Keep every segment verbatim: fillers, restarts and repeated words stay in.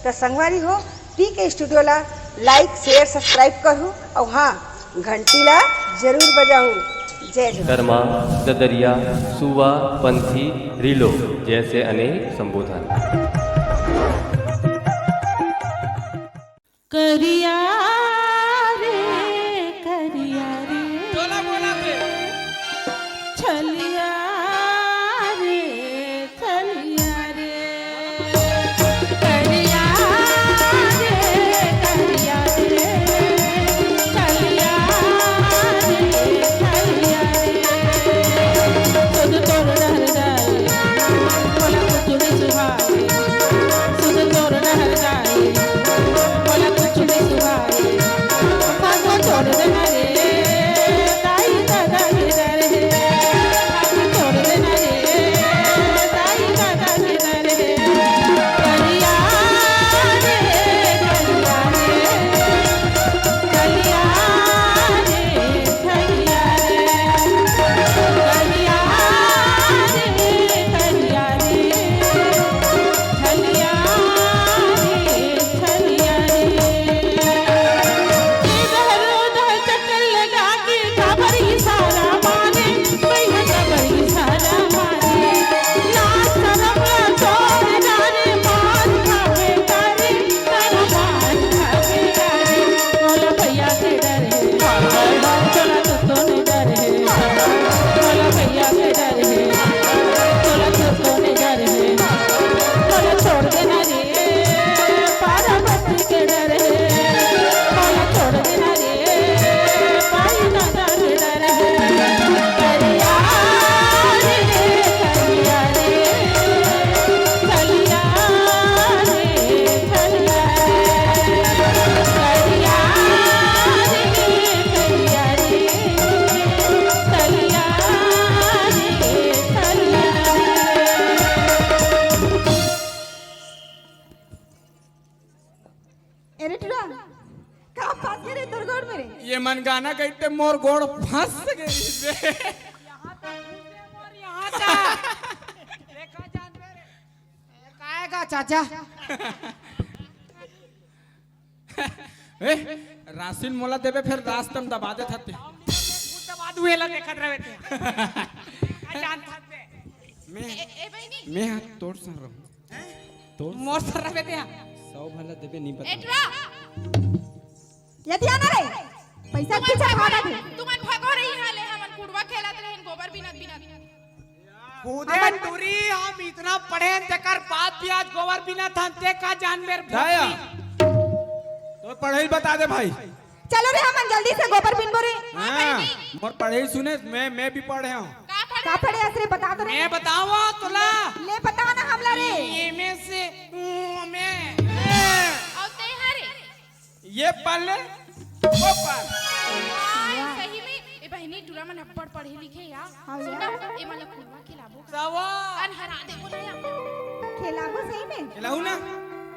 त संगवारी हो, पीके स्टूडियो ला like, share, subscribe करहू अउ हाँ, घंटी ला जरूर बजाहू। जय जोहार। कर्मा, ददरिया, सुवा, पंथी, रिलो जैसे अनेक संबोधन। करिया रे, करिया रे, बोला, बोला बे। छलिया रे, छलिया रे, करिया रे, करिया रे, छलिया रे, छलिया रे। खुद तोर डहर जाए, बोला कुछ नहीं सुहाए। सुध तोर डहर जाए, बोला कुछ नहीं सुहाए। हमको छोड़ देना रे, दाई दादा के डर है। हमको छोड़ देना रे, दाई दादा के डर है। करिया रे, करिया रे, करिया रे। तोला भैया के डर हे, तोला तो तो नहीं डर हे, तोला भैया के डर हे, तोला तो तो नहीं डर हे, तोला छोड़ देना रे, पार्वती के डर हे, तोला छोड़ देना रे, पाई दादा के डर हे। करिया रे, करिया रे, करिया रे, करिया रे, करिया रे, करिया रे, करिया रे, करिया रे। अरे टुरा, का फंस गे रे तोर गोड़ में रे? ये मन गाना गईते मोर गोड़ फंस गे रे। यहाँ तक घुसे मोर, यहाँ तक। देखा जान रे। काय का चाचा? ए, रासिन मोला देबे, फेर रास्ता में दबा देथस ते। दबा दुहे ला देखत रहे ते। का जान था ते? मैं, ए, ए, बहिनी। मैं हा तोर संग रहूं। तोर मोर संग रहबे ते हा। सौ भला देबे, नहीं पता। एटरा। ये ध्यान रे। पैसा तुमन पीछे भागा थे। तुमन भागो रे इहाँ ले, हमन कुड़वा खेलत रहेन, गोबर बिनत बिनत। खुदे हमन टुरी, हम इतना पढ़ेन, तेकर बाद भी आज गोबर बिनत हन, ते का जान मेर दाया। भोपरी। तो पढ़ाई बता दे भाई। चलो रे, हमन जल्दी से गोबर बिनबो रे। हाँ, मोर पढ़ाई सुने, मैं, मैं भी पढ़े हूँ। का पढ़े? का पढ़े हस रे, बता दो रे। मैं बताऊँ तोला। ले बता ना हमला रे। ये में से, वो में। अउ ते हरे? ये पाले, वो पाले। वाह, सही में। ए बहिनी, टुरा मन अब्बड़ पढ़े लिखे या। हाँ, सुन ना, यार। ए मन ला कुड़वा खिलाबो का? सवा। अन हरा देबो ना या। खिलाबो सही में? खिलाहू ना?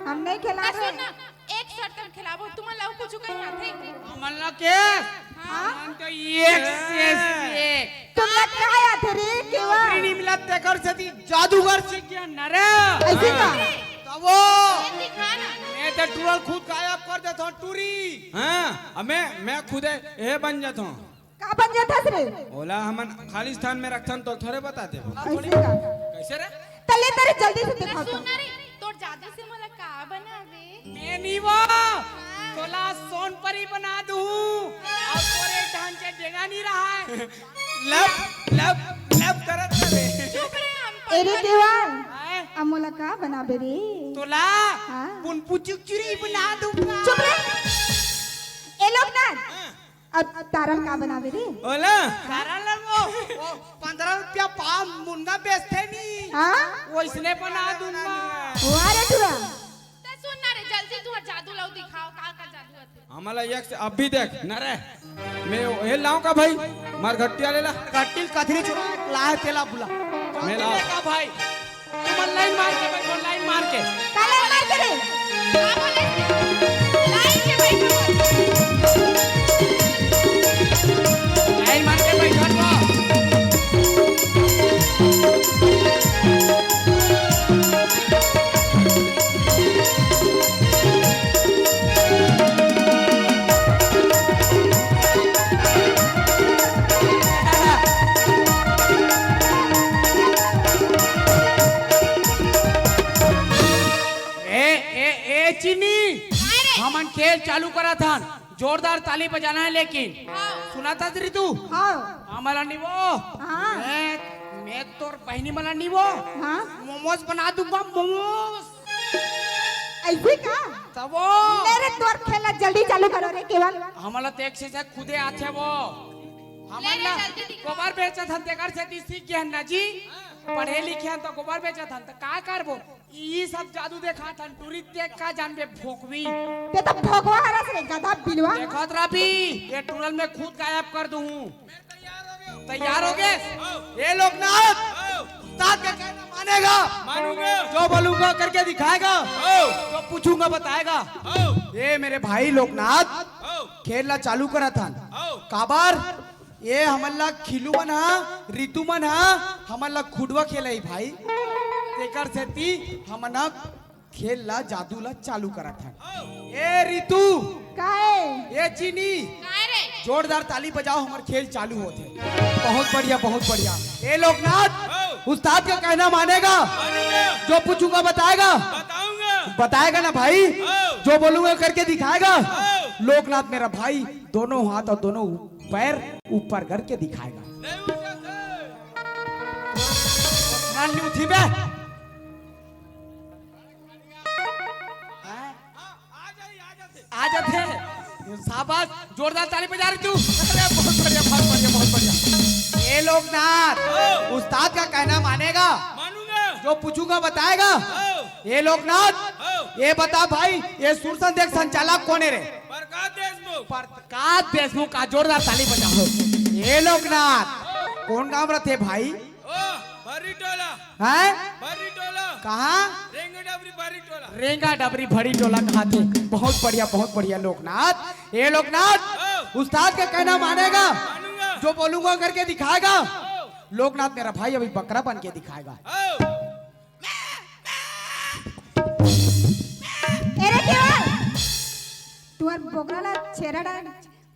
हम नहीं खिलाबो। सुन ना, एक शर्त में खिलाबो, तुमन ला कुछ कहीं आथे? हमन ला के? हाँ। हमन तो एक से एक। तुमन ला का आथे रे, केवा? नौकरी नहीं मिला, तेकर सेती जादूगर सीख गया न रे। ऐसे का? तब वो। ये दिखा ना। मैं तो टुरा ल खुद गायब कर देता हूँ, टुरी। हाँ, अब मैं, मैं खुदे ए बन जाता हूँ। का बन जाथस रे? ओला हमन खालिस्तान में रखथन तो थोरे बता देबो। ऐसे का? कैसे रे? तले तेरे जल्दी से दिखा तो। सुन ना रे, तोर जादू से मोला का बनाबे? मैं नहीं वो, हाँ। तोला सोनपरी बना दूँ। अउ तोरे ढांचे डेंगा नहीं रहा है। लब, लब, लब करत रे। चुप रे, हम एरे देवा, हैं? अब मोला का बनाबे रे? तोला हाँ। पुनपु चुचुरी बना दूँगा। चुप रे। ए लोग ना, हाँ। अब, अब तारा ल का बनाबे रे? ओला? तारा ल वो, वो पंद्रह रुपया पाव मुनगा बेचथे नी। हाँ? वइसने बना दूँगा। वाह रे टुरा। त सुन ना रे, जल्दी तुँहर जादू ला दिखाव, का का जादू आथे? हमला एक से अभी देख, न रे। मैं ये लाऊं का भाई? मार घट्टिया ले ला। घट्टी ल कथरी चुरा लाहे तेला बुला। मैं लाऊं। का भाई? तुमन लाइन मार के बैठो, लाइन मार के। का लाइन मार के रे? का बोले? लाइन के बैठो। लाइन मार के बैठो। ए, ए, ए, चीनी, काय रे? हमन खेल चालू करत हन, जोरदार ताली बजाना है लेकिन। हाँ। सुनत हस रितु? हाँ। हमला निबो। हाँ। मैं, मैं तोर बहिनी मला निबो। हाँ। मोमोज बना दूंगा, मोमोज। ऐसे का? तबो। ले रे, तोर खेल ला जल्दी चालू करो रे केवल। हमला तो एक से खुदे आथे वो। हमन ले रे, ला जल्दी दिखा। गोबर बेचत हन, तेकर सेती सीख गए हन ना जी। पढ़े लिखे हन तो गोबर बेचत हन, तो का करबो? ई सब जादू देखात हन, टूरी देख का जानबे भोकवी। ते तो भोकवा हरस रे, गधा बिलवा। देखत रह बे, ये टूरल में खुद गायब कर दूं। तैयार हो गए? ए लोकनाथ, उस्ताद का कहना मानेगा? मानूंगा। जो बोलूंगा करके दिखाएगा? हो। जो पूछूंगा बताएगा? हो। ए मेरे भाई लोकनाथ, हो। खेल ला चालू करत हन। हो। काबर? ए हमन ला खिलू मन हा, रितु मन हा, हमन ला खुडवा खेलई भाई। तेकर सेती हमन हा खेल ला, जादू ला चालू करत हन। ए रितु, काय? ए चीनी, काय रे? जोरदार ताली बजाओ, हमर खेल चालू होथे। बहुत बढ़िया, बहुत बढ़िया। ए लोकनाथ, हो। उस्ताद का कहना मानेगा? मानूंगा। जो पूछूंगा बताएगा? बताऊंगा। बताएगा ना भाई? हो। जो बोलूंगा करके दिखाएगा? हो। लोकनाथ मेरा भाई, दोनों हाथ और दोनों पैर ऊपर करके दिखाएगा। नहीं उठा से। नानी उठी बे। हैं? आ जाते। शाबाश, जोरदार ताली बजा रही तू। अरे, बहुत बढ़िया, बहुत बढ़िया, बहुत बढ़िया। ए लोकनाथ, हो। उस्ताद का कहना मानेगा? मानूंगा। जो पूछूंगा बताएगा? हो। ए लोकनाथ, हो। ये बता भाई, ये सुर संध्या के संचालक कोन हे रे? प्रकाश देशमुख। प्रकाश देशमुख का जोरदार ताली बजाओ। ए लोकनाथ, कोन गांव रथे भाई? ओ, भर्री टोला। हैं? भर्री टोला। कहाँ? रेंगा डबरी भर्री टोला। रेंगा डबरी भर्री टोला कहाथे। बहुत बढ़िया, बहुत बढ़िया लोकनाथ। ए लोकनाथ, हो। उस्ताद का कहना मानेगा? मानूंगा। जो बोलूंगा करके दिखाएगा? हो। लोकनाथ मेरा भाई अभी बकरा बन के दिखाएगा। हो। ए रे केवल, तुहर बोकरा ला छेरा डाल।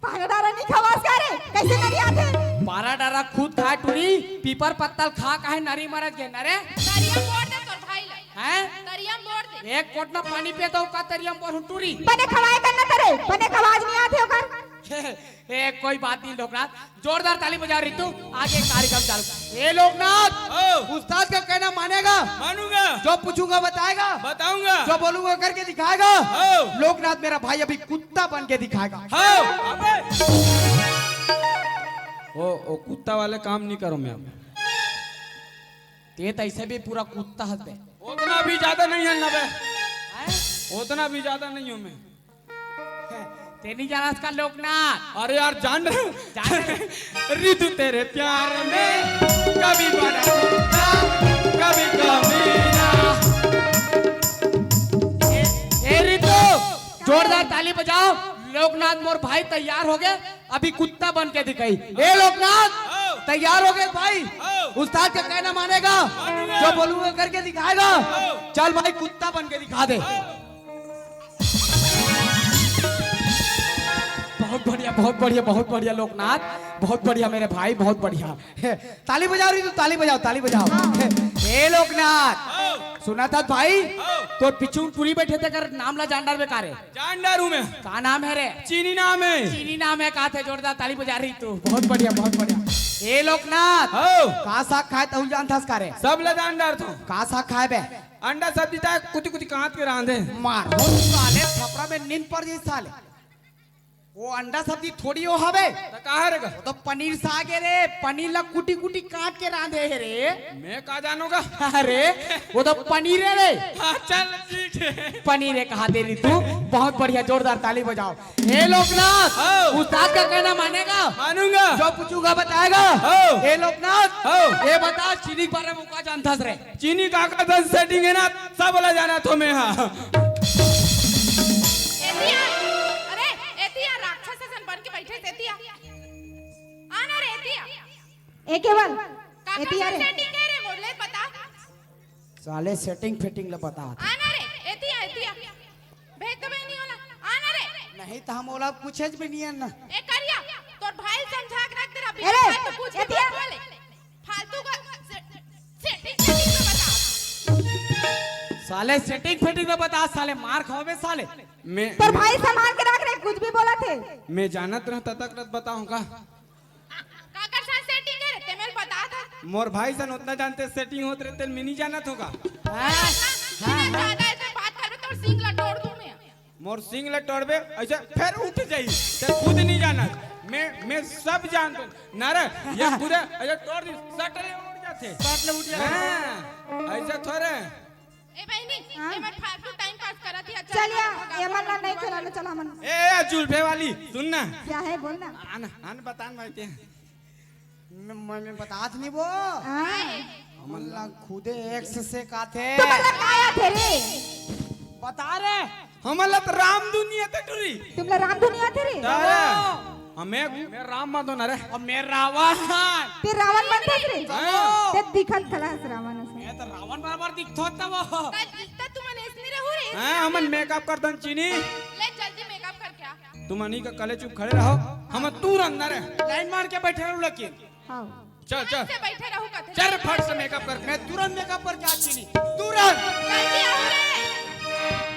पारा डारा नहीं खवास का रे? कैसे नरी आथे? पारा डारा खुद खाए टूरी, पीपर पत्तल खा काहे नरी मरत गे न रे? तरिया मोड़ दे तोर भाई ला। हैं? तरिया मोड़ दे। एक कोटना पानी पे तो का तरिया मोड़ टूरी। बने खवाए करना तरे, बने खवाज नहीं आथे ओकर। ए, कोई बात नहीं लोकनाथ, जोरदार ताली बजा रितु, आगे कार्यक्रम चालू। ए लोकनाथ, हो। उस्ताद का कहना मानेगा? मानूंगा। जो पूछूंगा बताएगा? बताऊंगा। जो बोलूंगा करके दिखाएगा? हो। लोकनाथ मेरा भाई अभी कुत्ता बन के दिखाएगा। हो। अबे। ओ, ओ, कुत्ता वाले काम नहीं करो मैं अब। ते तो ऐसे भी पूरा कुत्ता हस बे। उतना भी ज्यादा नहीं है ना बे। हैं? उतना भी ज्यादा नहीं हूँ मैं। ते नहीं जानस का लोकनाथ? अरे यार, जान रहे हो? जान रहे। रितु तेरे प्यार में कभी बड़ा कुत्ता, कभी कमीना। ए, ए रितु, जोरदार ताली बजाओ। लोकनाथ मोर भाई तैयार हो गए, अभी कुत्ता बन के दिखाई। ए लोकनाथ, आओ। तैयार हो गए भाई? आओ। उस्ताद का कहना मानेगा? मानूंगा। जो बोलूंगा करके दिखाएगा? आओ। चल भाई, कुत्ता बन के दिखा दे। आओ। बहुत बढ़िया, बहुत बढ़िया, बहुत बढ़िया लोकनाथ, बहुत बढ़िया मेरे भाई, बहुत बढ़िया। ताली बजाओ रे, तू ताली बजाओ, ताली बजाओ। हाँ। ए लोकनाथ, आओ। सुनत हस भाई, आओ। तोर पीछू टूरी बैठे तेकर नाम ला जान डारबे का रे? जान डारूं मैं। का नाम है रे? चीनी नाम है। चीनी नाम है, कहाथे? जोरदार ताली बजा रही तू। बहुत बढ़िया, बहुत बढ़िया। ए लोकनाथ, आओ। का साग खाए तहू जानत हस का रे? सब ला जान डारथों। का साग खाए बे? अंडा सब्जी ता कुटी कुटी काट के रांधे। मार, हो साले, थपरा में नींद पड़ जाई साले। वो अंडा सब्जी थोड़ी हो हवे। त का हरे गा? वो तो पनीर साग हे रे, पनीर ला कुटी कुटी काट के रांधे हे रे। मैं का जानों गा? अरे, वो तो पनीर हे रे। हाँ, चल ठीक है। पनीर हे कहाथे रे तू। बहुत बढ़िया, जोरदार ताली बजाओ। ए लोकनाथ, आओ। उस्ताद का कहना मानेगा? मानूंगा। जो पूछूंगा बताएगा? आओ। ए लोकनाथ, आओ। ये बता, चीनी के बारे में का जानत हस रे? चीनी काका दस सेटिंग है ना, सब ला जाना तो मैं हाँ। एतिया, अरे, एतिया राक्षस असन बन के बैठे से एतिया। आना रे एतिया। ए केवल, काका एतिया रे। सेटिंग के रे बोले बता। साले सेटिंग फिटिंग ला बता। आना रे एतिया, एतिया। भेज तो बहनी होला। आना रे। नहीं तो हम ओला पूछे भी नहीं है ना। ए करिया, तोर भाई समझा के रख दे रहा, अरे, बिना तो पूछ के एतिया। बोले। फालतू का से-, सेटिंग, सेटिंग तो बता। साले सेटिंग फेटिंग में बता, साले मार खाओगे साले। मैं तोर भाई संभाल के रख रे, कुछ भी बोलत हे। मैं जानत रहूं ततक रत बताऊं का? काकर साथ सेटिंग हे रे, ते मेल बता था। मोर भाई सन उतना जानते सेटिंग होत रहते मैं नहीं जानत होगा। हाँ, हाँ, हाँ। ज्यादा ऐसे बात करबे तोर सींग ला तोड़ दूं मैं। मोर सींग ला तोड़बे ऐसे फिर उठ जाई। ते खुद नहीं जानत। मैं मैं सब जानत हूं। ना रे, ये खुद ऐसे तोड़ दी, सट ले उड़ जाते। सट ले उठ जाते। हां, ऐसे थोड़े। ए बहनी, हाँ? ए मन फालतू टाइम पास करत ही। अच्छा चल या, लगा, ये मन ला लगा, नहीं लगा। खेलाना, चल हमन। ए जुल्फे वाली, सुन ना। क्या है बोल ना। आन आन बतान भाई ते। मैं, मैं, मैं बतात नहीं वो। हाँ। हमन ला खुदे एक्स से काथे। तुमन ला का आथे रे? बता रे। हमन ला तो राम दुनिया ते टुरी। तुमन ला राम दुनिया आथे रे? अरे, हमें मैं राम मान दो ना रे। और मैं रावण। ते रावण बनथस रे? हाँ। ते दिखत खलास रावण असन। मैं तो रावण बराबर दिखतो था वो। कल दिखता तुमन ऐसने रहू रे। हां, हमन मेकअप करतन चीनी। ले जल्दी मेकअप करके आ। तुमन ही का कले चुप खड़े रहो। हम तुरंत ना रे। लाइन मार के बैठे रहू लेकिन। हाँ। चल चल। से बैठे रहू कथे। चल फट से मेकअप करके। मैं तुरंत मेकअप करके आ चीनी। तुरंत। जल्दी आओ रे।